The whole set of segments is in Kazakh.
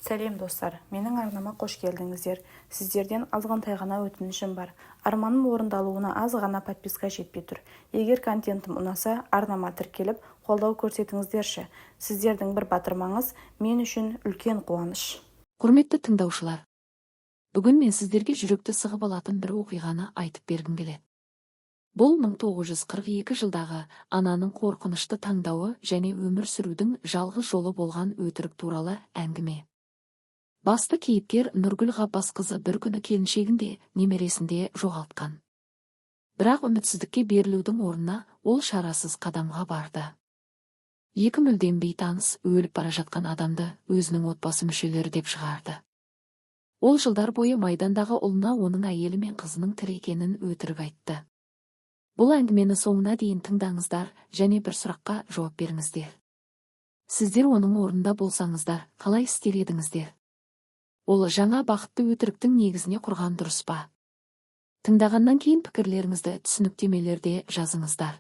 Сәлем, достар! Менің арнама қош келдіңіздер! Сіздерден азғантай ғана өтінішім бар. Арманым орындалуына аз ғана подписка жетпей тұр. Егер контентім ұнаса, арнама тіркеліп, қолдау көрсетіңіздерші. Сіздердің бір батырмаңыз мен үшін үлкен қуаныш. Құрметті тыңдаушылар, бүгін мен сіздерге жүректі сығып алатын бір оқиғаны айтып бергім келеді. Бұл 1942 жылдағы ананың қорқынышты таңдауы және өмір сүрудің жалғыз жолы болған өтірік туралы әңгіме. Басты кейіпкер Нұргүл Ғаббасқызы бір күні келіншегін де, немересін де жоғалтқан. Бірақ үмітсіздікке берілудің орнына ол шарасыз қадамға барды. Екі мүлдем бейтаныс, өліп бара жатқан адамды өзінің отбасы мүшелері деп шығарды. Ол жылдар бойы майдандағы ұлына оның әйелі мен қызының тірі екенін өтірік айтты. Бұл әңгімені соңына дейін тыңдаңыздар және бір сұраққа жауап беріңіздер. Сіздер оның орнында болсаңыздар, қалай істер едіңіздер? Ол жаңа бақытты өтіріктің негізіне құрған дұрыс па? Тыңдағаннан кейін пікірлеріңізді түсініктемелерде жазыңыздар.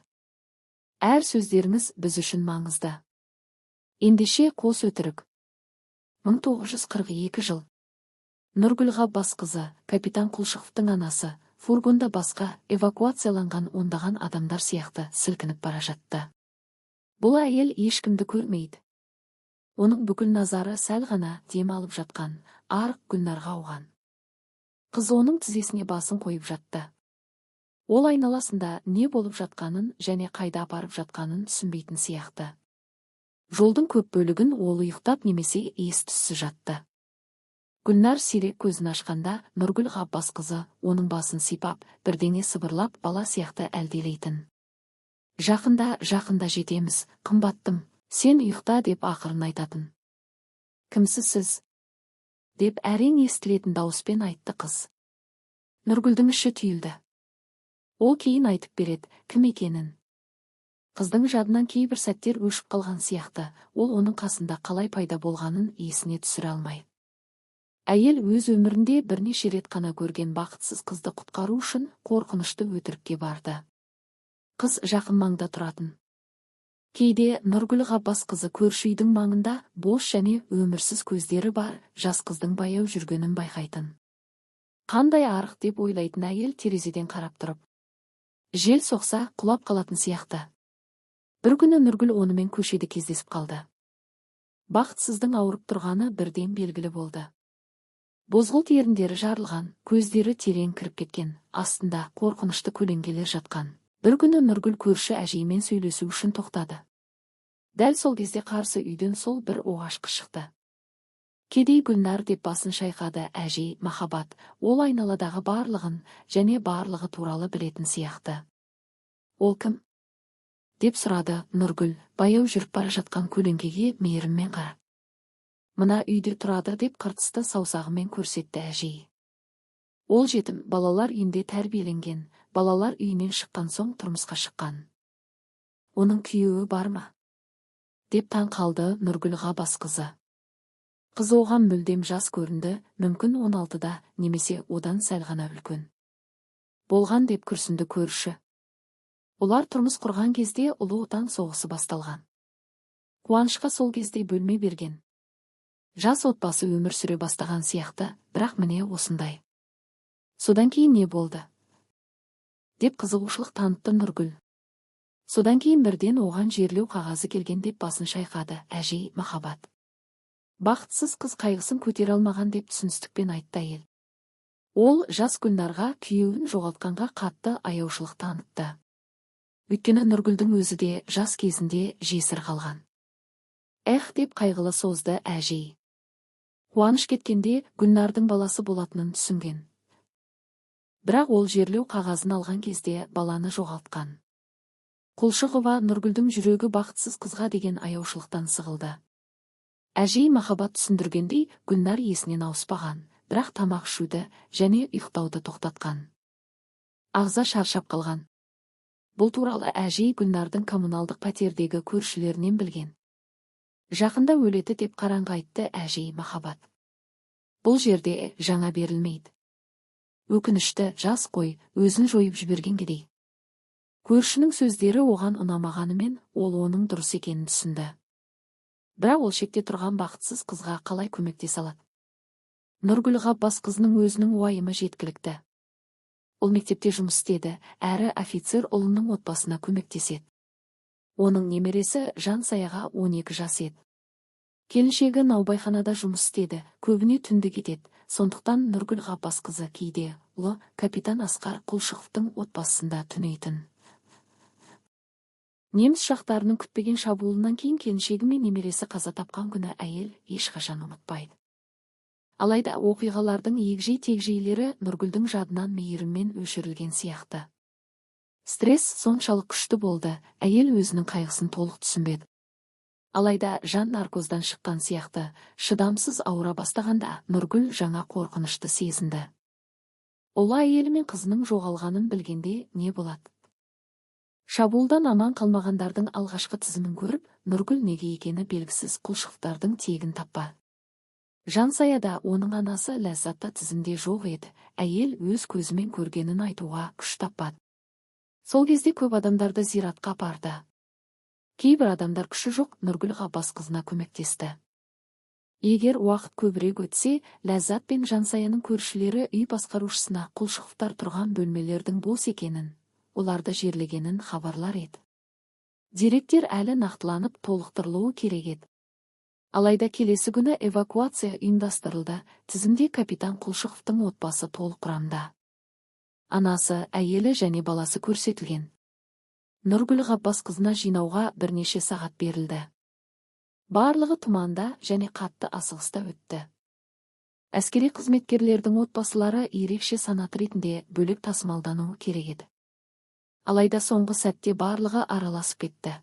Әр сөздеріңіз біз үшін маңызды. Ендеше, қос өтірік. 1942 жыл. Нұргүл Ғаббасқызы, капитан Құлшықовтың анасы, фургонда басқа эвакуацияланған ондаған адамдар сияқты сілкініп бара жатты. Бұл әйел ешкімді көрмейді. Оның бүкіл назары сәл ғана дем алып жатқан арық Гүлнарға ауған. Қыз оның тізесіне басын қойып жатты. Ол айналасында не болып жатқанын және қайда апарып жатқанын түсінбейтін сияқты. Жолдың көп бөлігін ол ұйықтап немесе ес-түссіз жатты. Гүлнар сирек көзін ашқанда, Нұргүл Ғаббасқызы оның басын сипап, бірдеңе сыбырлап, бала сияқты әлдилейтін. «Жақында, жақында жетеміз, қымбаттым, сен ұйықта», – деп ақырын айтатын. «Кімсіз сіз?» – деп әрең естілетін дауыспен айтты қыз. Нұргүлдің іші түйілді. Ол кейін айтып береді кім екенін. Қыздың жадынан кейбір сәттер өшіп қалған сияқты, ол оның қасында қалай пайда болғанын есіне түсіре алмай. Әйел өз өмірінде бірнеше рет қана көрген бақытсыз қызды құтқару үшін қорқынышты өтірікке барды. Қыз жақын маңда тұратын. Кейде Нұргүл Ғаббасқызы көрші үйдің маңында бос және өмірсіз көздері бар жас қыздың баяу жүргенін байқайтын. Қандай арық, деп ойлайтын әйел терезеден қарап тұрып. Жел соқса, құлап қалатын сияқты. Бір күні Нұргүл онымен көшеде кездесіп қалды. Бақытсыздың ауырып тұрғаны бірден белгілі болды. Бозғылт еріндері жарылған, көздері терең кіріп кеткен, астында қорқынышты көлеңкелер жатқан. Бір күні Нұргүл көрші әжеймен сөйлесу үшін тоқтады. Дәл сол кезде қарсы үйден сол бір оғаш қыз шықты. «Кедей Гүлнар», – деп басын шайқады әжей Махаббат. Ол айналадағы барлығын және барлығы туралы білетін сияқты. «Ол кім?» – деп сұрады Нұргүл, баяу жүріп бара жатқан көлеңкеге мейіріммен қарап. «Мына үйде тұрады», – деп қыртысты саусағымен көрсетті әжей. «Ол жетім, балалар үйінде тәрбиеленген, балалар үйінен шыққан соң тұрмысқа шыққан». «Оның күйеуі бар ма?» – деп таң қалды Нұргүл Ғаббасқызы. Қыз оған мүлдем жас көрінді, мүмкін, 16-да немесе одан сәл ғана үлкен. «Болған», – деп күрсінді көрші. «Олар тұрмыс құрған кезде Ұлы Отан соғысы басталған. Қуанышқа сол кезде бөлме берген. Жас отбасы өмір сүре бастаған сияқты, бірақ міне осындай». «Содан кейін не болды?» – деп қызығушылық танытты Нұргүл. «Содан кейін бірден оған жерлеу қағазы келген», – деп басын шайқады әжей Махаббат. «Бақытсыз қыз қайғысын көтере алмаған», – деп түсіністікпен айтты әйел. Ол жас Гүлнарға күйеуін жоғалтқанға қатты аяушылық танытты. Өйткені Нұргүлдің өзі де жас кезінде жесір қалған. «Эх», – деп қайғылы созды әжей. Қуаныш кеткенде Гүлнардың баласы болатынын түсінген. Бірақ ол жерлеу қағазын алған кезде баланы жоғалтқан. Құлшығова Нұргүлдің жүрегі бақытсыз қызға деген аяушылықтан сығылды. Әжей Махаббат түсіндіргендей, Гүлнар есінен ауыспаған, бірақ тамақ ішуді және ұйықтауды тоқтатқан. Ағза шаршап қалған. Бұл туралы әжей Гүлнардың коммуналдық пәтердегі көршілерінен білген. «Жақында өледі», – деп қараңғы айтты әжей Махаббат. «Бұл жерде жаңа берілмейді. Өкінішті, жас қой, өзін жойып жіберген кедей». Көршінің сөздері оған ұнамағанымен, ол оның дұрыс екенін түсінді. Бірақ ол шекте тұрған бақытсыз қызға қалай көмектесе алады? Нұргүл Ғаббасқызының өзінің уайымы жеткілікті. Ол мектепте жұмыс істеді, әрі офицер ұлының отбасына көмектеседі. Оның немересі Жансаяға 12 жас еді. Келіншегі наубайханада жұмыс істеді, көбіне түнде кетеді. Сондықтан Нұргүл Ғаббасқызы кейде ұлы капитан Асқар Құлшықовтың отбасында түнейтін. Неміс ұшақтарының күтпеген шабуылынан кейін келіншегі мен немересі қаза тапқан күні әйел ешқашан ұмытпайды. Алайда оқиғалардың егжей-тегжейлері Нұргүлдің жадынан мейіріммен өшірілген сияқты. Стресс соншалық күшті болды, әйел өзінің қайғысын толық түсінбеді. Алайда жан наркоздан шыққан сияқты, шыдамсыз ауыра бастағанда Нұргүл жаңа қорқынышты сезінді. Ұлы әйелі мен қызының жоғалғанын білгенде не болады? Шабуылдан аман қалмағандардың алғашқы тізімін көріп, Нұргүл неге екені белгісіз Құлшықовтардың тегін таппады. Жансая да, оның анасы Ләззат та тізімде жоқ еді, әйел өз көзімен көргенін айтуға күш таппады. Сол кезде көп адамдарды зиратқа апарды. Кейбір адамдар күші жоқ Нұргүл Ғаббасқызына көмектесті. Егер уақыт көбірек өтсе, Ләззат пен Жансаяның көршілері үй басқарушысына Құлшықовтар тұрған бөлмелердің бос екенін, оларды жерлегенін хабарлар еді. Деректер әлі нақтыланып, толықтырылуы керек еді. Алайда келесі күні эвакуация ұйымдастырылды, тізімде капитан Құлшықовтың отбасы толық құрамда. Анасы, әйелі және баласы көрсетілген. Нұргүл Ғаббасқызына жинауға бірнеше сағат берілді. Барлығы тұманда және қатты асығыста өтті. Әскери қызметкерлердің отбасылары ерекше санат ретінде бөлек тасымалдануы керек еді. Алайда соңғы сәтте барлығы араласып кетті.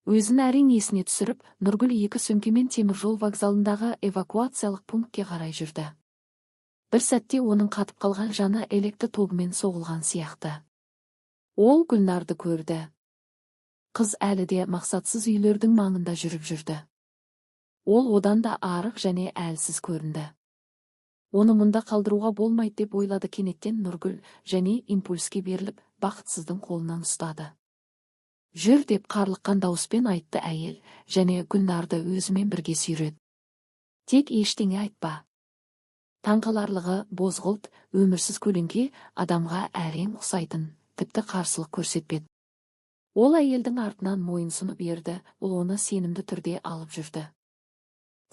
Өзін әрең есіне түсіріп, Нұргүл екі сөмкемен теміржол вокзалындағы эвакуациялық пунктке қарай жүрді. Бір сәтте оның қатып қалған жаны электр тогымен соғылған сияқты. Ол Гүлнарды көрді. Қыз әлі де мақсатсыз үйлердің маңында жүріп жүрді. Ол одан да арық және әлсіз көрінді. Оны мұнда қалдыруға болмайды деп ойлады кенеттен Нұргүл және импульске беріліп, бақытсыздың қолынан ұстады. «Жүр», – деп қарлыққан дауыспен айтты әйел және Гүлнарды өзімен бірге сүйреді. «Тек ештеңе айтпа». Таңқаларлығы, бозғылт, өмірсіз көлеңке адамға әрең ұқсайтын, тіпті қарсылық көрсетпеді. Ол әйелдің артынан мойынсұнып ерді, ол оны сенімді түрде алып жүрді.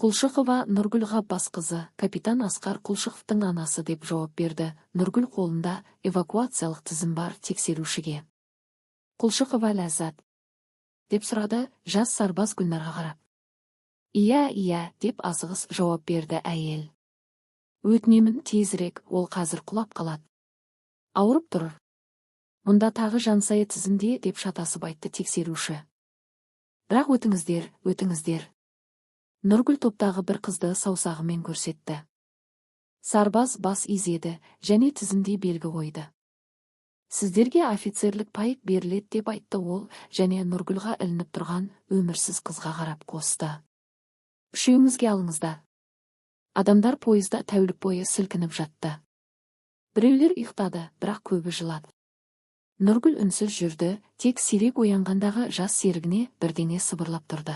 «Құлшықова Нұргүл Ғаббасқызы, капитан Асқар Құлшықовтың анасы», – деп жауап берді Нұргүл қолында эвакуациялық тізім бар тексерушіге. «Құлшықова Ләззат?» – деп сұрады жас сарбаз Гүлнарға қарап. «Иә, иә», – деп асығыс жауап берді әйел. «Өтінемін, тезірек, ол қазір құлап қалады. Ауырып тұр». «Мұнда тағы Жансая тізімде», – деп шатасып айтты тексеруші. «Бірақ өтіңіздер, өтіңіздер». Нұргүл топтағы бір қызды саусағымен көрсетті. Сарбаз бас изеді және тізімде белгі қойды. «Сіздерге офицерлік пайк беріледі», – деп айтты ол және Нұргүлға ілініп тұрған өмірсіз қызға қарап қосты. «Үшеуіңізге алыңыздар». Адамдар пойызда тәулік бойы сілкініп жатты. Біреулер ұйықтады, бірақ көбі жылады. Нұргүл үнсіз жүрді, тек сирек оянғандағы жас серігіне бірдеңе сыбырлап тұрды.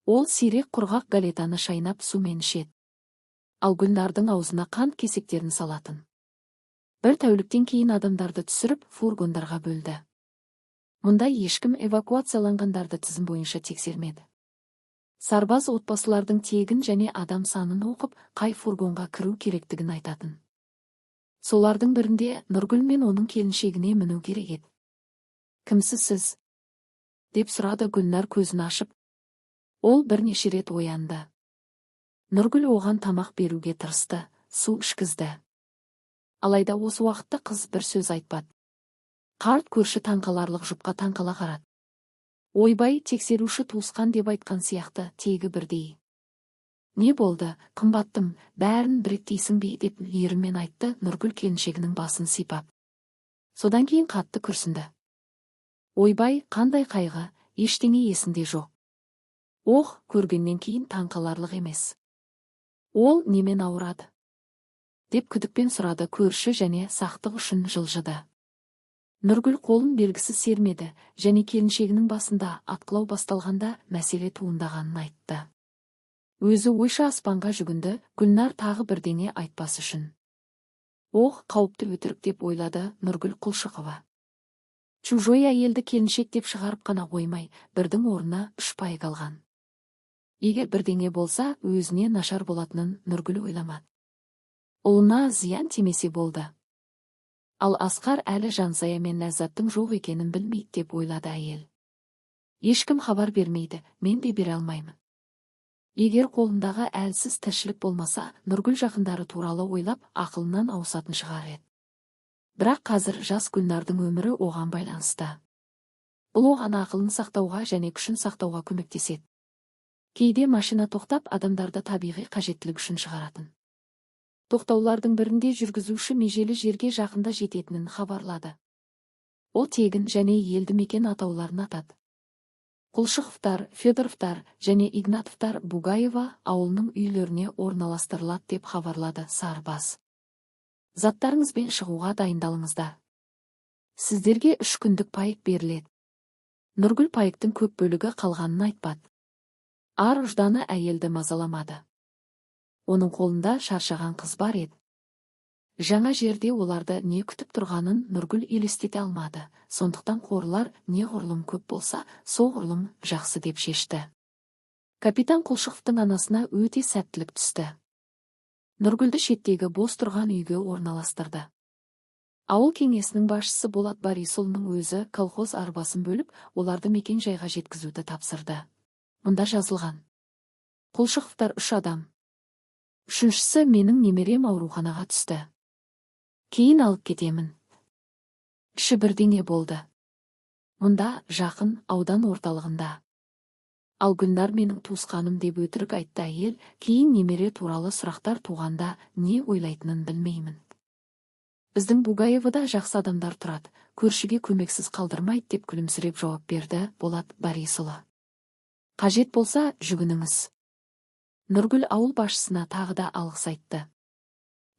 Ол сирек құрғақ галетаны шайнап, сумен ішеді. Ал Гүлнардың аузына қант кесектерін салатын. Бір тәуліктен кейін адамдарды түсіріп, фургондарға бөлді. Мұнда ешкім эвакуацияланғандарды тізім бойынша тексермеді. Сарбаз отбасылардың тегін және адам санын оқып, қай фургонға кіру керектігін айтатын. Солардың бірінде Нұргүл мен оның келіншегіне міну керек еді. «Кімсіз сіз?» – деп сұрады Гүлнар көзін ашып. Ол бірнеше рет оянды. Нұргүл оған тамақ беруге тырысты, су ішкізді. Алайда осы уақытта қыз бір сөз айтпады. Қарт көрші таңқаларлық жұпқа таңқала қарады. «Ойбай, тексеруші туысқан деп айтқан сияқты, тегі бірдей. Не болды, қымбаттым, бәрін бір реттейсің бе?» – деп мейіріммен айтты Нұргүл келіншегінің басын сипап. Содан кейін қатты күрсінді. «Ойбай, қандай қайғы, ештеңе есінде жоқ. Ох, көргеннен кейін таңқаларлық емес. Ол немен ауырады?» – деп күдікпен сұрады көрші және сақтық үшін жылжыды. Нұргүл қолын белгісіз сермеді және келіншегінің басында атқылау басталғанда мәселе туындағанын айтты. Өзі ойша аспанға жүгінді, Гүлнар тағы бірдеңе айтпас үшін. Ох, қауіпті өтірік, деп ойлады Нұргүл Құлшықова. Чужой әйелді келіншек деп шығарып қана қоймай, бірдің орнына үш паек алған. Егер бірдеңе болса, өзіне нашар болатынын Нұргүл ойламады. Ұлына зиян тимесе болды. Ал Асқар әлі Жансая мен Ләззаттың жоқ екенін білмейді, деп ойлады әйел. Ешкім хабар бермейді, мен де бере алмаймын. Егер қолындағы әлсіз тіршілік болмаса, Нұргүл жақындары туралы ойлап, ақылынан ауысатын шығар еді. Бірақ қазір жас Гүлнардың өмірі оған байланысты. Бұл оған ақылын сақтауға және күшін сақтауға көмектеседі. Кейде машина тоқтап, адамдарды табиғи қажеттілік үшін шығаратын. Тоқтаулардың бірінде жүргізуші межелі жерге жақында жететінін хабарлады. Ол тегін және елді мекен атауларын атады. Құлшықовтар, Федоровтар және Игнатовтар Бугаева ауылының үйлеріне орналастырылады, деп хабарлады сарбаз. Заттарыңызбен шығуға дайындалыңыздар. Сіздерге 3 күндік паек беріледі. Нұргүл паектің көп бөлігі қалғанын айтпады. Ар ұжданы әйелді мазаламады. Оның қолында шаршаған қыз бар еді. Жаңа жерде оларды не күтіп тұрғанын Нұргүл елестете алмады, сондықтан қорлар неғұрлым көп болса, соғұрлым жақсы деп шешті. Капитан Құлшықовтың анасына өте сәттілік түсті. Нұргүлді шеттегі бос тұрған үйге орналастырды. Ауыл кеңесінің басшысы Болат Борисұлының өзі колхоз арбасын бөліп, оларды мекен жайға жеткізуді тапсырды. Мұнда жазылған: Құлшықовтар үш адам. Үшіншісі менің немерем, ауруханаға түсті. Кейін алып кетемін. Іші бірдеңе болды. Мұнда жақын, аудан орталығында. Ал Гүлнар менің туысқаным, деп өтірік айтты әйел, кейін немере туралы сұрақтар туғанда не ойлайтынын білмеймін. Біздің Бугаевода жақсы адамдар тұрады, көршіге көмексіз қалдырмайды, деп күлімсіреп жауап берді Болат Борисұлы. Қажет болса, жүгініңіз. Нұргүл ауыл басшысына тағы да алғыс айтты.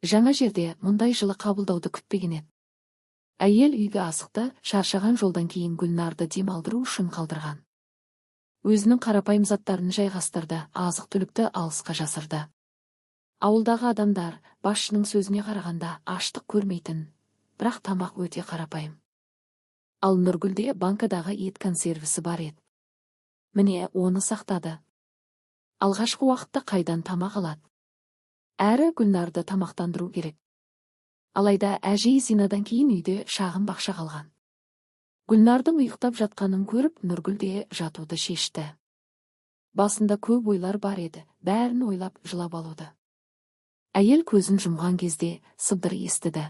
Жаңа жерде мұндай жылы қабылдауды күтпеген еді. Әйел үйге асықты, шаршаған жолдан кейін Гүлнарды демалдыру үшін қалдырған. Өзінің қарапайым заттарын жайғастырды, азық-түлікті алысқа жасырды. Ауылдағы адамдар басшының сөзіне қарағанда аштық көрмейтін, бірақ тамақ өте қарапайым. Ал Нұргүлде банкадағы ет консервісі бар еді. Міне, оны сақтады. Алғашқы уақытта қайдан тамақ алады? Әрі Гүлнарды тамақтандыру керек. Алайда әжей Зинадан кейін үйде шағын бақша қалған. Гүлнардың ұйықтап жатқанын көріп, Нұргүл де жатуды шешті. Басында көп ойлар бар еді, бәрін ойлап жылап алуды. Әйел көзін жұмған кезде сыбдыр естіді.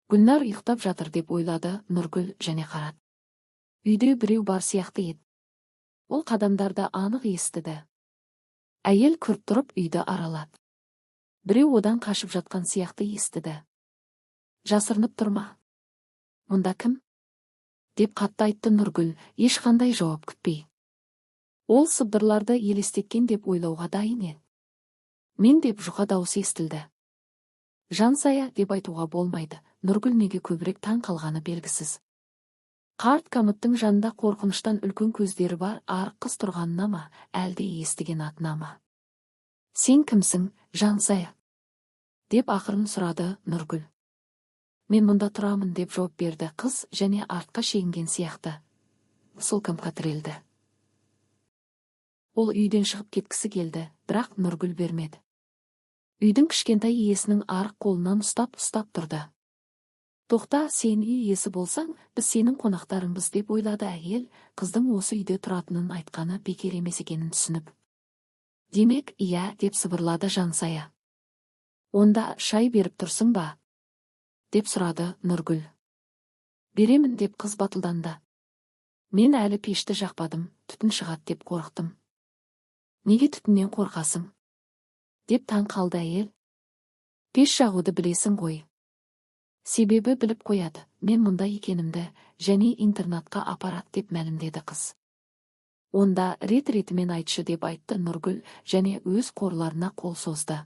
Гүлнар ұйықтап жатыр, деп ойлады Нұргүл және қарады. Үйде біреу бар сияқты еді. Ол қадамдарды анық естіді. Әйел күрт тұрып, үйді аралады. Біреу одан қашып жатқан сияқты естіді. Жасырынып тұрма. Мұнда кім? Деп қатты айтты Нұргүл, ешқандай жауап күтпей. Ол сыбдырларды елестеткен деп ойлауға дайын еді. Мен, деп жұқа дауыс естілді. Жансая деп айтуға болмайды, Нұргүл неге көбірек таң қалғаны белгісіз. Қарт комодтың жанында қорқыныштан үлкен көздері бар арық қыз тұрғанына ма, әлде естіген атына ма? Сен кімсің, Жансая? Деп ақырын сұрады Нұргүл. Мен мұнда тұрамын, деп жауап берді қыз және артқа шегінген сияқты. Сол комодқа тірелді. Ол үйден шығып кеткісі келді, бірақ Нұргүл бермеді. Үйдің кішкентай иесінің арық қолынан ұстап-ұстап тұрды. Тоқта, сен үй иесі болсаң, біз сенің қонақтарыңбыз, деп ойлады әйел, қыздың осы үйде тұратынын айтқаны бекер емес екенін түсініп. Демек, иә, деп сыбырлады Жансая. Онда шай беріп тұрсың ба? Деп сұрады Нұргүл. Беремін, деп қыз батылданды. Мен әлі пешті жақпадым, түтін шығады деп қорықтым. Неге түтіннен қорқасың? Деп таң қалды әйел. Пеш жағуды білесің ғой. Себебі біліп қояды, мен мұнда екенімді және интернатқа апарады, деп мәлімдеді қыз. Онда рет-ретімен айтшы, деп айтты Нұргүл және өз қорларына қол созды.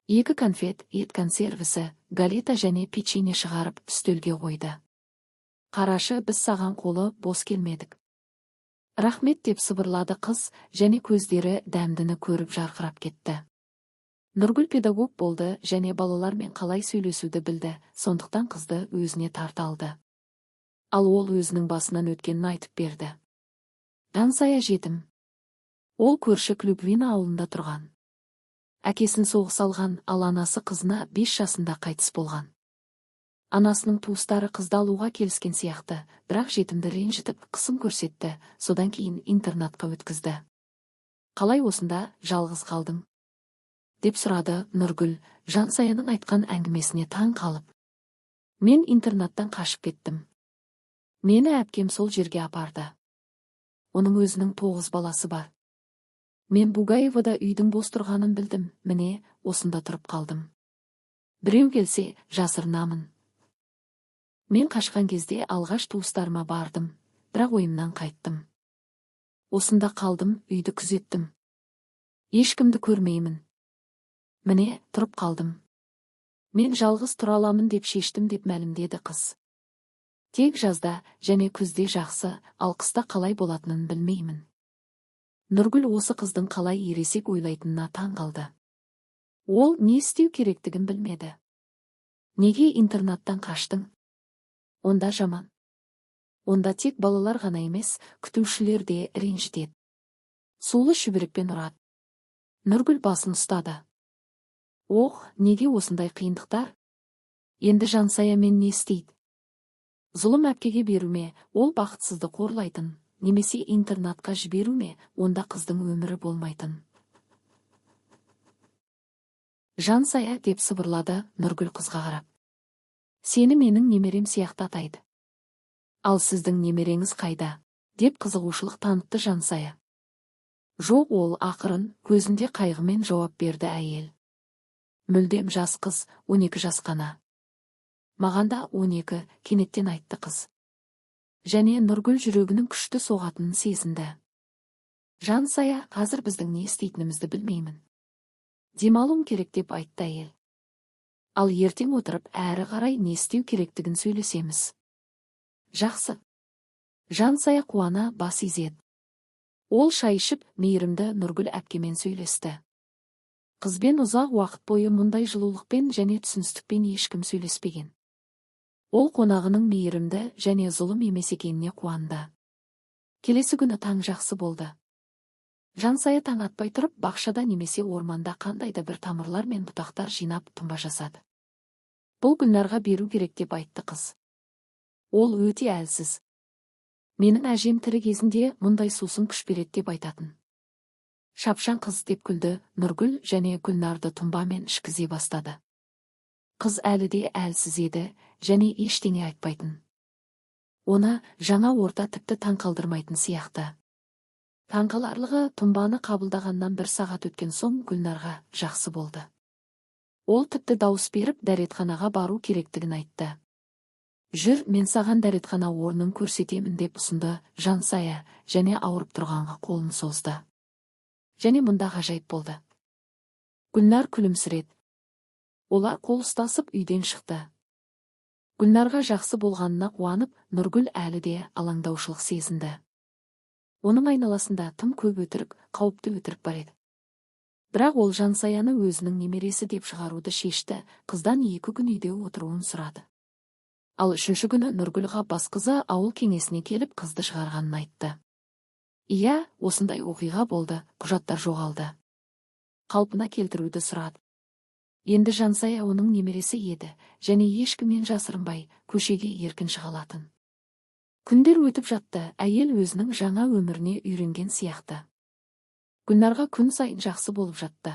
Екі конфет, ет консервісі, галета және печенье шығарып, үстелге қойды. Қарашы, біз саған қолы бос келмедік. Рахмет, деп сыбырлады қыз және көздері дәмдіні көріп жарқырап кетті. Нұргүл педагог болды және балалармен қалай сөйлесуді білді, сондықтан қызды өзіне тарта алды. Ал ол өзінің басынан өткенін айтып берді. Жансая жетім. Ол көрші Клюквина ауылында тұрған. Әкесін соғыс алған, ал анасы қызына 5 жасында қайтыс болған. Анасының туыстары қызды алуға келіскен сияқты, бірақ жетімді ренжітіп, қысым көрсетті, содан кейін интернатқа өткізді. Қалай осында жалғыз қалдың? Деп сұрады Нұргүл, Жансаяның айтқан әңгімесіне таң қалып. Мен интернаттан қашып кеттім. Мені әпкем сол жерге апарды. Оның өзінің 9 баласы бар. Мен Бугаевода үйдің бос тұрғанын білдім, міне, осында тұрып қалдым. Біреу келсе, жасырынамын. Мен қашқан кезде алғаш туыстарыма бардым, бірақ ойымнан қайттым. Осында қалдым, үйді күзеттім. Ешкімді көрмеймін. Міне, тұрып қалдым. Мен жалғыз тұра аламын деп шештім, деп мәлімдеді қыз. Тек жазда және күзде жақсы, ал қыста қалай болатынын білмеймін. Нұргүл осы қыздың қалай ересек ойлайтынына таң қалды. Ол не істеу керектігін білмеді. Неге интернаттан қаштың? Онда жаман. Онда тек балалар ғана емес, күтушілер де ренжітеді. Сулы шүберекпен ұрады. Нұргүл басын ұстады. Ох, неге осындай қиындықтар? Енді Жансая мен не істейді? Зұлым әпкеге беру ме, ол бақытсызды қорлайтын, немесе интернатқа жіберу ме, онда қыздың өмірі болмайтын. Жансая, деп сыбырлады Нұргүл қызға қарап. Сені менің немерем сияқты атайды. Ал сіздің немереңіз қайда? Деп қызығушылық танытты Жансая. Жоқ, ол ақырын, көзінде қайғымен жауап берді әйел. Мүлдем жас қыз, 12 жас қана. Маған да 12, кенеттен айтты қыз. Және Нұргүл жүрегінің күшті соғатынын сезінді. Жансая, қазір біздің не істейтінімізді білмеймін. Демалуым керек, деп айтты әйел. Ал ертең отырып, әрі қарай не істеу керектігін сөйлесеміз. Жақсы. Жансая қуана бас изеді. Ол шай ішіп, мейірімді Нұргүл әпкемен сөйлесті. Қызбен ұзақ уақыт бойы мұндай жылулықпен және түсіністікпен ешкім сөйлеспеген. Ол қонағының мейірімді және зұлым емес екеніне қуанды. Келесі күні таң жақсы болды. Жансая таң атпай тұрып, бақшада немесе орманда қандай да бір тамырлар мен бұтақтар жинап тұнба жасады. Бұл Гүлнарға беру керек, деп айтты қыз. Ол өте әлсіз. Менің әжем тірі кезінде мұндай сусын күш береді деп айтатын. Шапшаң қыз, деп күлді Нұргүл және Гүлнарды тұнбамен ішкізе бастады. Қыз әлі де әлсіз еді және ештеңе айтпайтын. Оны жаңа орта тіпті таң қалдырмайтын сияқты. Таңқаларлығы, тұнбаны қабылдағаннан 1 сағат өткен соң Гүлнарға жақсы болды. Ол тіпті дауыс беріп, дәретханаға бару керектігін айтты. Жүр, мен саған дәретхана орнын көрсетемін, деп ұсынды Жансая және ауырып тұрғанға қолын созды. Және мұнда ғажайып болды. Гүлнар күлімсіреді. Олар қол ұстасып үйден шықты. Гүлнарға жақсы болғанына қуанып, Нұргүл әлі де алаңдаушылық сезінді. Оның айналасында тым көп өтірік, қауіпті өтірік бар еді. Бірақ ол Жансаяны өзінің немересі деп шығаруды шешті, қыздан 2 күн үйде отыруын сұрады. Ал 3-ші күні Нұргүл Ғаббасқызы ауыл кеңесіне келіп, қызды шығарғанын айтты. Иә, осындай оқиға болды, құжаттар жоғалды. Қалпына келтіруді сұрады. Енді Жансая оның немересі еді, және ешкімнен жасырынбай, көшеге еркін шыға алатын. Күндер өтіп жатты, әйел өзінің жаңа өміріне үйренген сияқты. Гүлнарға күн сайын жақсы болып жатты.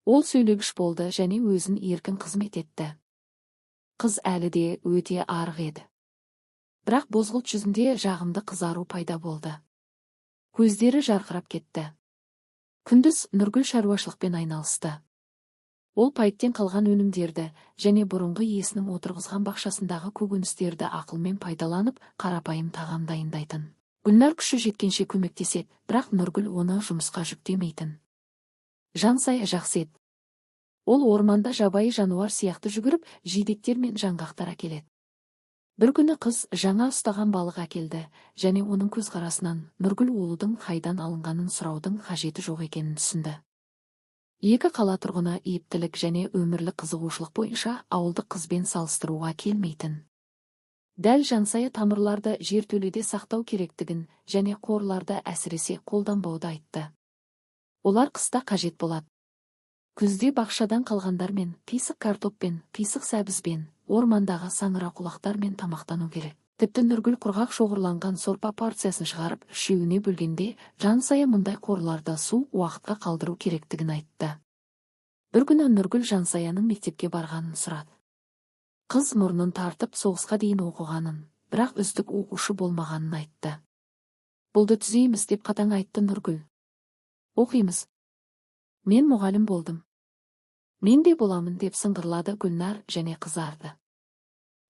Ол сөйлегіш болды және өзін еркін қызмет етті. Қыз әлі де өте арық еді. Бірақ бозғылт жүзінде жағымды қызару пайда болды. Көздері жарқырап кетті. Күндіз Нұргүл шаруашылықпен айналысты. Ол пайттен қалған өнімдерді және бұрынғы иесінің отырғызған бақшасындағы көкөністерді ақылмен пайдаланып, қарапайым тағам дайындайтын. Гүлнар күші жеткенше көмектеседі, бірақ Нұргүл оны жұмысқа жүктемейтін. Жансая жақсы еді. Ол орманда жабайы жануар сияқты жүгіріп, жидектер мен жаңғақтар әкеледі. Бір күні қыз жаңа ұстаған балық әкелді және оның көзқарасынан Нұргүл олудың қайдан алынғанын сұраудың қажеті жоқ екенін түсінді. Екі қала тұрғыны ептілік және өмірлік қызығушылық бойынша ауылдық қызбен салыстыруға келмейтін. Дәл Жансая тамырларды жертөледе сақтау керектігін және қорларды әсіресе қолданбауды айтты. Олар қыста қажет болады. Күзде бақшадан қалғандармен, қисық картоппен, қисық сәбізбен, ормандағы саңырауқұлақтармен тамақтану керек. Тіпті Нұргүл құрғақ шоғырланған сорпа порциясын шығарып, үшеуіне бөлгенде, Жансая мұндай қорларды суық уақытқа қалдыру керектігін айтты. Бір күні Нұргүл Жансаяның мектепке барғанын сұрады. Қыз мұрнын тартып соғысқа дейін оқығанын, бірақ үздік оқушы болмағанын айтты. Бұлды түзейміз, деп қатаң айтты Нұргүл. Оқимыз. Мен мұғалім болдым. Мен де боламын, деп сыңғырлады Гүлнар және қызарды.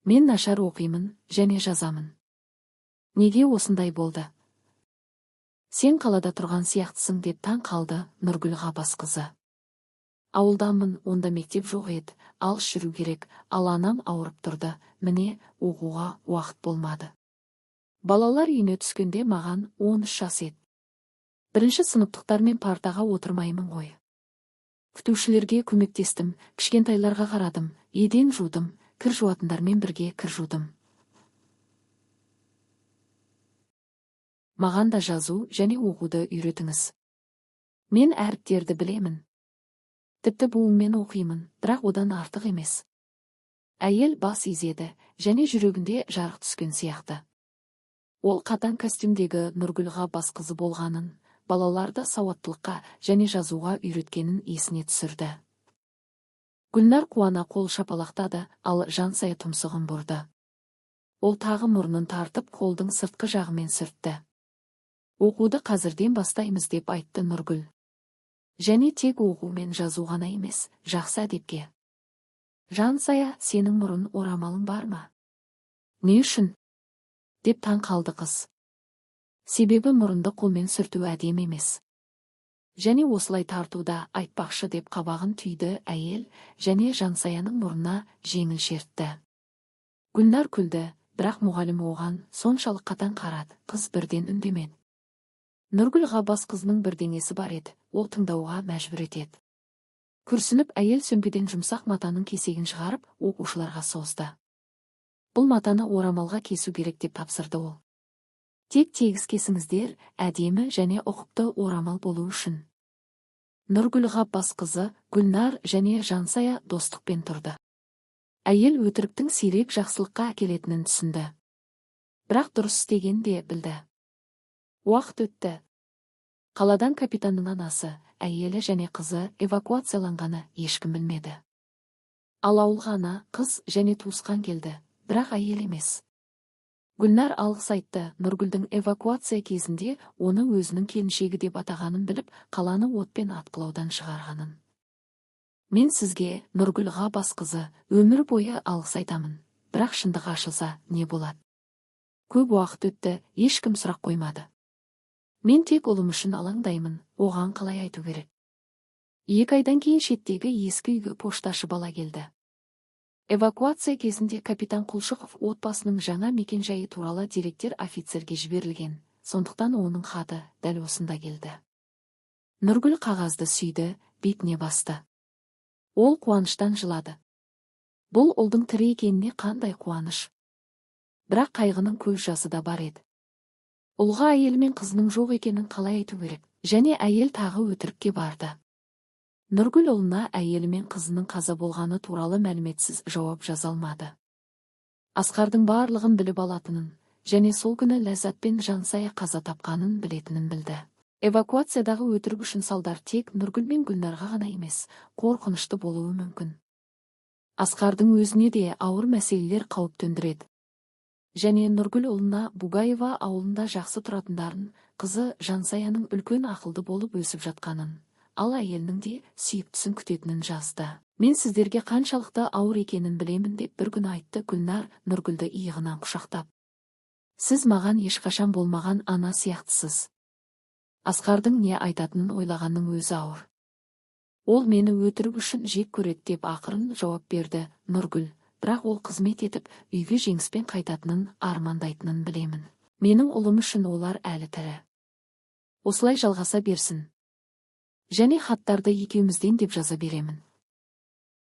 Мен нашар оқимын және жазамын. Неге осындай болды? Сен қалада тұрған сияқтысың, деп таң қалды Нұргүл Ғаббасқызы. Ауылдамын, онда мектеп жоқ еді, алыс жүру керек, ал анам ауырып тұрды, міне, оқуға уақыт болмады. Балалар үйіне түскенде маған 13 жас еді. Бірінші сыныптықтармен партаға отырмаймын ғой. Күтушілерге көмектестім, кішкентайларға қарадым, еден жудым, кір жуатындармен бірге кір жудым. Маған да жазу және оқуды үйретіңіз. Мен әріптерді білемін. Тіпті буынмен оқимын, бірақ одан артық емес. Әйел бас изеді және жүрегінде жарық түскен сияқты. Ол қатаң костюмдегі Нұргүл Ғаббасқызы болғанын, балаларды сауаттылыққа және жазуға үйреткенін есіне түсірді. Гүлнар қуана қол шапалақтады, ал Жансая тұмсығын бұрды. Ол тағы мұрнын тартып, қолдың сыртқы жағымен сүртті. Оқуды қазірден бастаймыз, деп айтты Нұргүл. Және тек оқу мен жазу ғана емес, жақсы әдепке. Жансая, сенің мұрын орамалың бар ма? Не үшін? Деп таң қалды қыз. Себебі мұрынды қолмен сүрту әдемі емес. Және осылай тартуда айтпақшы, деп қабағын түйді әйел және Жансаяның мұрнына жеңіл шертті. Гүлнар күлді, бірақ мұғалім оған соншалық қатаң қарады, қыз бірден үндемеді. Нұргүл Ғаббасқызының бірдеңесі бар еді, ол тыңдауға мәжбүр етеді. Күрсініп әйел сөмкеден жұмсақ матаның кесегін шығарып, оқушыларға созды. Бұл матаны орамалға кесу керек, деп тапсырды ол. Тек тегіс кесіңіздер, әдемі және ұқыпты орамал болу үшін. Нұргүл Ғаббасқызы, Гүлнар және Жансая достықпен тұрды. Әйел өтіріктің сирек жақсылыққа әкелетінін түсінді. Бірақ дұрыс істеген де білді. Уақыт өтті. Қаладан капитанның анасы, әйелі және қызы эвакуацияланғаны ешкім білмеді. Ал ауылға ана, қыз және туысқан келді, бірақ әйел емес. Гүлнар алғыс айтты, Нұргүлдің эвакуация кезінде оны өзінің келіншегі деп атағанын біліп, қаланы отпен атқылаудан шығарғанын. Мен сізге, Нұргүл Ғаббасқызы, өмір бойы алғыс айтамын, бірақ шындық ашылса не болады? Көп уақыт өтті, ешкім сұрақ қоймады. Мен тек ұлым үшін алаңдаймын, оған қалай айту керек? 2 айдан кейін шеттегі ескі үйге пошташы бала келді. Эвакуация кезінде капитан Құлшықов отбасының жаңа мекенжайы туралы деректер офицерге жіберілген, сондықтан оның хаты дәл осында келді. Нұргүл қағазды сүйді, бетіне басты. Ол қуаныштан жылады. Бұл ұлдың тірі екеніне қандай қуаныш. Бірақ қайғының көз жасы да бар еді. Ұлға әйелі мен қызының жоқ екенін қалай айту керек? Және әйел тағы өтірікке барды. Нұргүл ұлына әйелі мен қызының қаза болғаны туралы мәліметсіз жауап жаза алмады. Асқардың барлығын біліп алатынын және сол күні Ләззат пен Жансая қаза тапқанын білетінін білді. Эвакуациядағы өтірік үшін салдар тек Нұргүл мен Гүлнарға ғана емес, қорқынышты болуы мүмкін. Асқардың өзіне де ауыр мәселелер қауіп төндіреді. Және Нұргүл ұлына Бугаева ауылында жақсы тұратындарын, қызы Жансаяның үлкен ақылды болып өсіп жатқанын, ал әйелінің де сүйіктісін күтетінін жазды. Мен сіздерге қаншалықты ауыр екенін білемін, деп бір күні айтты Гүлнар Нұргүлді иығынан құшақтап. Сіз маған ешқашан болмаған ана сияқтысыз. Асқардың не айтатынын ойлағанның өзі ауыр. Ол мені өтірік үшін жек көреді, деп ақырын жауап берді Нұргүл, Бірақ ол қызмет етіп, үйге жеңіспен қайтатынын армандайтынын білемін. Менің ұлым үшін олар әлі тірі. Осылай жалғаса берсін. Және хаттарды екеумізден деп жаза беремін.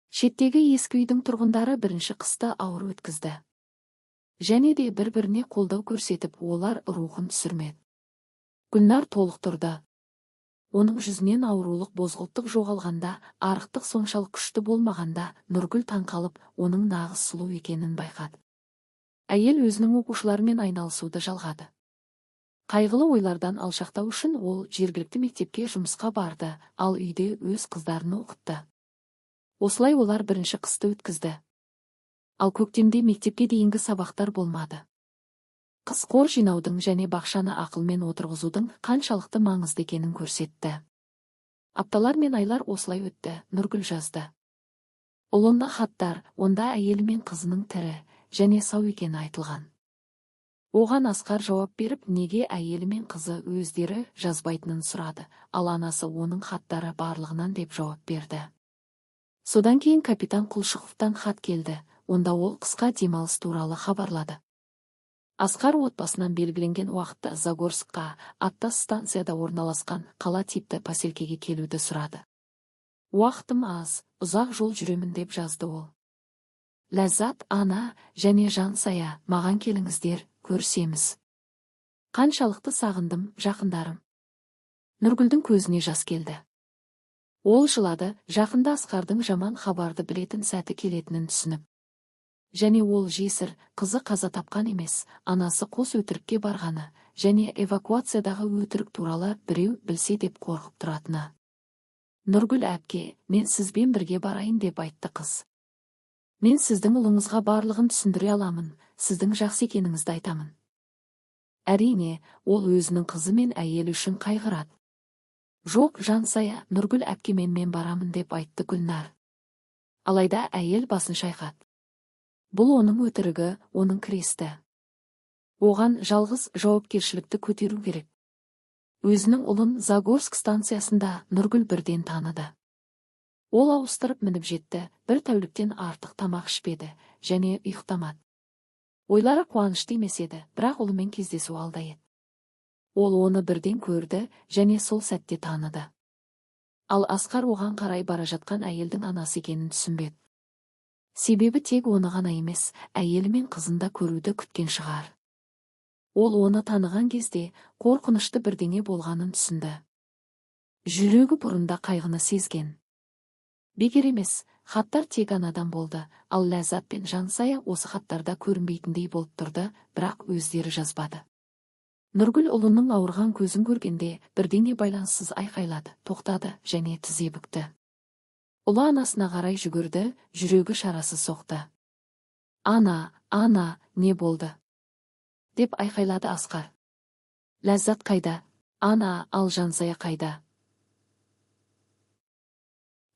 Шеттегі ескі үйдің тұрғындары бірінші қысты ауыр өткізді. Және де бір-біріне қолдау көрсетіп, олар рухын түсірмеді. Гүлнар толықтырды. Оның жүзінен аурулық, бозғылттық жоғалғанда, арықтық соншалық күшті болмағанда, Нұргүл таңқалып, оның нағыз сұлу екенін байқады. Әйел өзінің оқушыларымен айналысуды жалғады. Қайғылы ойлардан алшақтау үшін ол жергілікті мектепке жұмысқа барды, ал үйде өз қыздарын оқытты. Осылай олар бірінші қысты өткізді. Ал көктемде мектепке дейінгі сабақтар болмады. Қыс қор жинаудың және бақшаны ақылмен отырғызудың қаншалықты маңызды екенін көрсетті. Апталар мен айлар осылай өтті, Нұргүл жазды. Ұлына хаттар, онда әйелі мен қызының тірі және сау екені айтылған. Оған Асқар жауап беріп, неге әйелі мен қызы өздері жазбайтынын сұрады, ал анасы оның хаттары барлығынан деп жауап берді. Содан кейін капитан Құлшықовтан хат келді, онда ол қысқа демалыс туралы хабарлады. Асқар отбасынан белгіленген уақытта Загорскқа, аттас станцияда орналасқан қала типті поселкеге келуді сұрады. Уақытым аз, ұзақ жол жүремін, деп жазды ол. Ләззат, ана және Жансая, маған келіңіздер, көрісеміз. Қаншалықты сағындым, жақындарым. Нұргүлдің көзіне жас келді. Ол жылады, жақында Асқардың жаман хабарды білетін сәті келетінін түсініп. Және ол жесір қызы қаза тапқан емес, анасы қос өтірікке барғаны және эвакуациядағы өтірік туралы біреу білсе деп қорқып тұратыны. Нұргүл әпке, мен сізбен бірге барайын, деп айтты қыз. Мен сіздің ұлыңызға барлығын түсіндіре аламын, сіздің жақсы екеніңізді айтамын. Әрине, ол өзінің қызы мен әйелі үшін қайғырады. Жоқ, Жансая, Нұргүл әпкемен мен барамын, деп айтты Гүлнар. Алайда әйел басын шайқады. Бұл оның өтірігі, оның кресті. Оған жалғыз жауапкершілікті көтеру керек. Өзінің ұлын Загорск станциясында Нұргүл бірден таныды. Ол ауыстырып мініп жетті, бір тәуліктен артық тамақ ішпеді және ұйықтамады. Ойлары қуанышты емес еді, бірақ ұлымен кездесу алда еді. Ол оны бірден көрді және сол сәтте таныды. Ал Асқар оған қарай бара жатқан әйелдің анасы екенін түсінбеді. Себебі тек оны ғана емес, әйелі мен қызын да көруді күткен шығар. Ол оны таныған кезде қорқынышты бірдеңе болғанын түсінді. Жүрегі бұрында қайғыны сезген. Бекер емес, хаттар тек анадан болды, ал Ләззат пен Жансая осы хаттарда көрінбейтіндей болып тұрды, бірақ өздері жазбады. Нұргүл ұлының ауырған көзін көргенде бірдеңе байланыссыз айқайлады, тоқтады және тізе бүкті. Ұлы анасына қарай жүгірді, жүрегі шарасыз соқты. Ана, ана, не болды? Деп айқайлады Асқар. Ләззат қайда? Ана, ал Жансая қайда?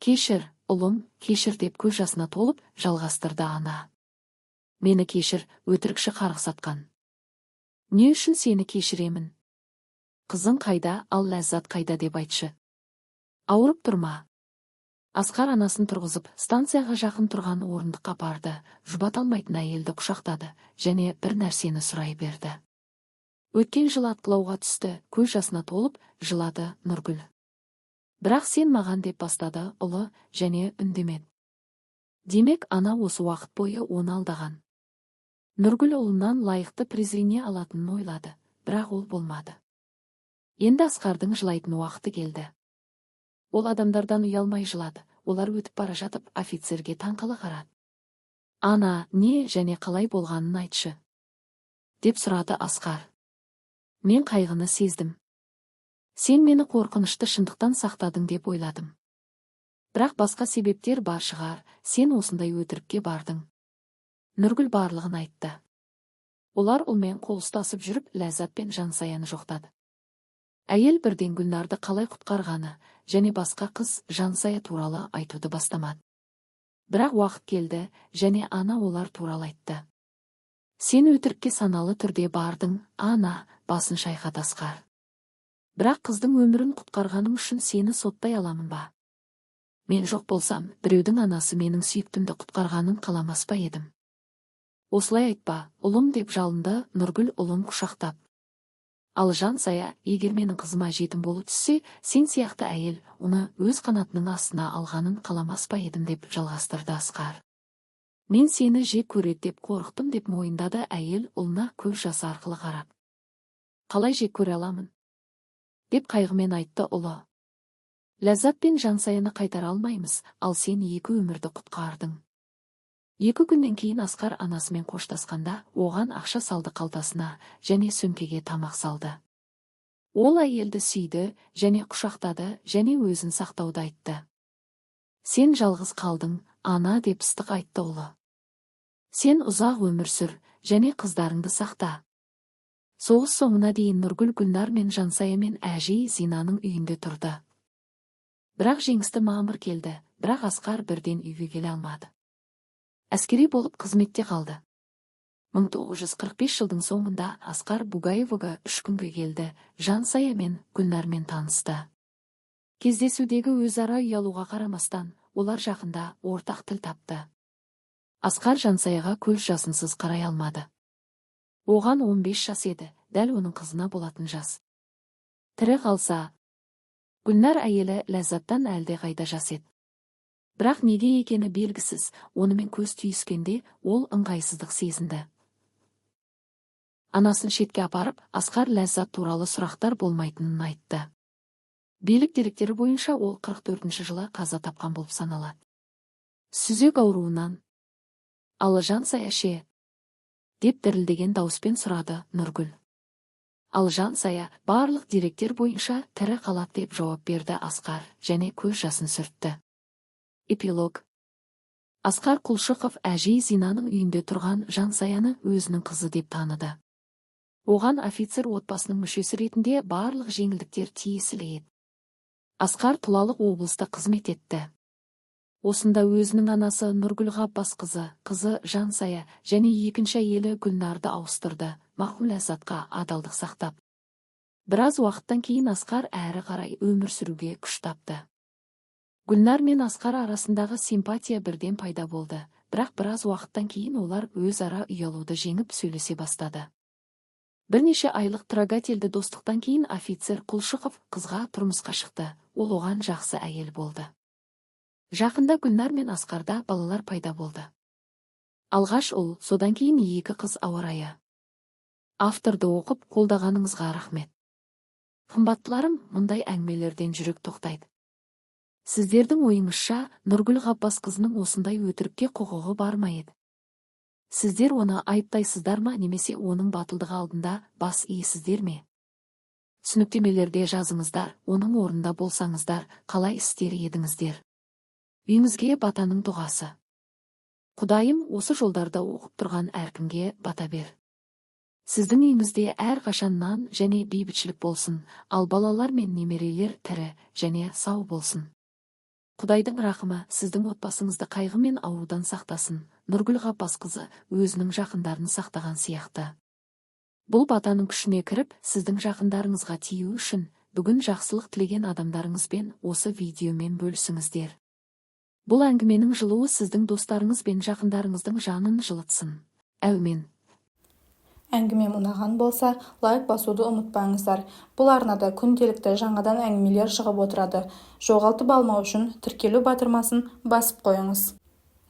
Кешір, ұлым, кешір, деп көз жасына толып, жалғастырды ана. Мені кешір, өтірікші қарғыс атқан. Не үшін сені кешіремін? Қызың қайда, ал Ләззат қайда деп айтшы. Ауырып тұр ма? Асқар анасын тұрғызып, станцияға жақын тұрған орындыққа апарды, жұбата алмайтын әйелді құшақтады және бір нәрсені сұрай берді. Өткен жыл атқылауға түсті, көз жасына толып, жылады Нұргүл. Бірақ сен маған, деп бастады ұлы және үндемеді. Демек, ана осы уақыт бойы оны алдаған. Нұргүл ұлынан лайықты презрение алатынын ойлады, бірақ ол болмады. Енді Асқардың жылайтын уақыты келді. Ол адамдардан ұялмай жылады, олар өтіп бара жатып офицерге таңқала қарады. Ана, не және қалай болғанын айтшы, деп сұрады Асқар. Мен қайғыны сездім. Сен мені қорқынышты шындықтан сақтадың деп ойладым. Бірақ басқа себептер бар шығар, сен осындай өтірікке бардың. Нұргүл барлығын айтты. Олар ұлмен қол ұстасып жүріп, Ләззат пен Жансаяны жоқтады. Әйел бірден Гүлнарды қалай құтқарғаны және басқа қыз Жансая туралы айтуды бастамады. Бірақ уақыт келді және ана олар туралы айтты. Сен өтірікке саналы түрде бардың, ана, басын шайқады Асқар. Бірақ қыздың өмірін құтқарғаның үшін сені соттай аламын ба? Мен жоқ болсам, біреудің анасы менің сүйіктімді құтқарғанын қаламас па едім? Осылай айтпа, ұлым, деп жалынды Нұргүл ұлын құшақтап. Ал Жансая, егер менің қызыма жетім болу түссе, сен сияқты әйел оны өз қанатының астына алғанын қаламас па едім, деп жалғастырды Асқар. Мен сені жек көреді деп қорықтым, деп мойындады әйел ұлына көз жасы арқылы қарап. Қалай жек көре аламын? Деп қайғымен айтты ұлы. Ләззат пен Жансаяны қайтара алмаймыз, ал сен екі өмірді құтқардың. 2 күннен кейін Асқар анасымен қоштасқанда, оған ақша салды қалтасына және сөмкеге тамақ салды. Ол әйелді сүйді және құшақтады және өзін сақтауды айтты. Сен жалғыз қалдың, ана, деп ыстық айтты ұлы. Сен ұзақ өмір сүр және қыздарыңды сақта. Соғыс соңына дейін Нұргүл Гүлнар мен Жансая мен әжей Зинаның үйінде тұрды. Бірақ жеңісті мамыр келді, бірақ Асқар бірден үйге келе алмады. Әскери болып қызметте қалды. 1945 жылдың соңында Асқар Бугаевоға 3 күнге келді, Жансая мен Гүлнармен танысты. Кездесудегі өзара ұялуға қарамастан, олар жақында ортақ тіл тапты. Асқар Жансаяға көз жасынсыз қарай алмады. Оған 15 жас еді, дәл оның қызына болатын жас. Тірі қалса, Гүлнар әйелі Ләззаттан әлде қайда жас еді. Бірақ неге екені белгісіз, онымен көз түйіскенде ол ыңғайсыздық сезінді. Анасын шетке апарып, Асқар Ләззат туралы сұрақтар болмайтынын айтты. Билік деректері бойынша, ол 44 жылы қаза тапқан болып саналады. Сүзек ауруынан. Ал Жансая ше? Деп дірілдеген дауыспен сұрады Нұргүл. Ал Жансая барлық деректер бойынша тірі қалады, деп жауап берді Асқар және көз жасын сүртті. Эпилог. Асқар Құлшықов әжей Зинаның үйінде тұрған Жансаяны өзінің қызы деп таныды. Оған офицер отбасының мүшесі ретінде барлық жеңілдіктер тиесілі еді. Асқар Тулалық облыста қызмет етті. Осында өзінің анасы Нұргүл Ғаббасқызы, қызы Жансая және екінші әйелі Гүлнарды ауыстырды, марқұм Ләззатқа адалдық сақтап. Біраз уақыттан кейін Асқар әрі қарай өмір сүруге күш тапты. Гүлнар мен Асқар арасындағы симпатия бірден пайда болды, бірақ біраз уақыттан кейін олар өзара ұялуды жеңіп, сөйлесе бастады. Бірнеше айлық трогательді достықтан кейін офицер Құлшықов қызға тұрмысқа шықты, ол оған жақсы әйел болды. Жақында Гүлнар мен Асқарда балалар пайда болды. Алғаш ұл, содан кейін екі қыз. Ауа райы. Авторды оқып, қолдағаныңызға рахмет. Қымбаттыларым, мұндай әңгімелерден жүрек тоқтайды. Сіздердің ойыңызша, Нұргүл Ғаббасқызының осындай өтірікке құқығы бар ма еді? Сіздер оны айыптайсыздар ма немесе оның батылдығы алдында бас иесіздер ме? Түсініктемелерде жазыңыздар, оның орнында болсаңыздар, қалай істер едіңіздер? Үйіңізге батаның дұғасы. Құдайым, осы жолдарды оқып тұрған әркімге бата бер. Сіздің үйіңізде әрқашан нан және бейбітшілік болсын, ал балалар мен немерелер тірі және сау болсын. Құдайдың рақымы сіздің отбасыңызды қайғы мен аурудан сақтасын, Нұргүл Ғаббасқызы өзінің жақындарын сақтаған сияқты. Бұл батаның күшіне кіріп, сіздің жақындарыңызға тию үшін бүгін жақсылық тілеген адамдарыңызбен осы видеомен бөлісіңіздер. Бұл әңгіменің жылуы сіздің достарыңыз бен жақындарыңыздың жанын жылытсын. Әумен. Әңгімем ұнаған болса, лайк басуды ұмытпаңыздар. Бұл арнада күнделікті жаңадан әңгімелер шығып отырады. Жоғалтып алмау үшін тіркелу батырмасын басып қойыңыз.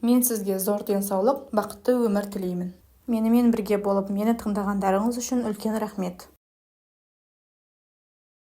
Мен сізге зор денсаулық, бақытты өмір тілеймін. Менімен бірге болып, мені тыңдағандарыңыз үшін үлкен рахмет.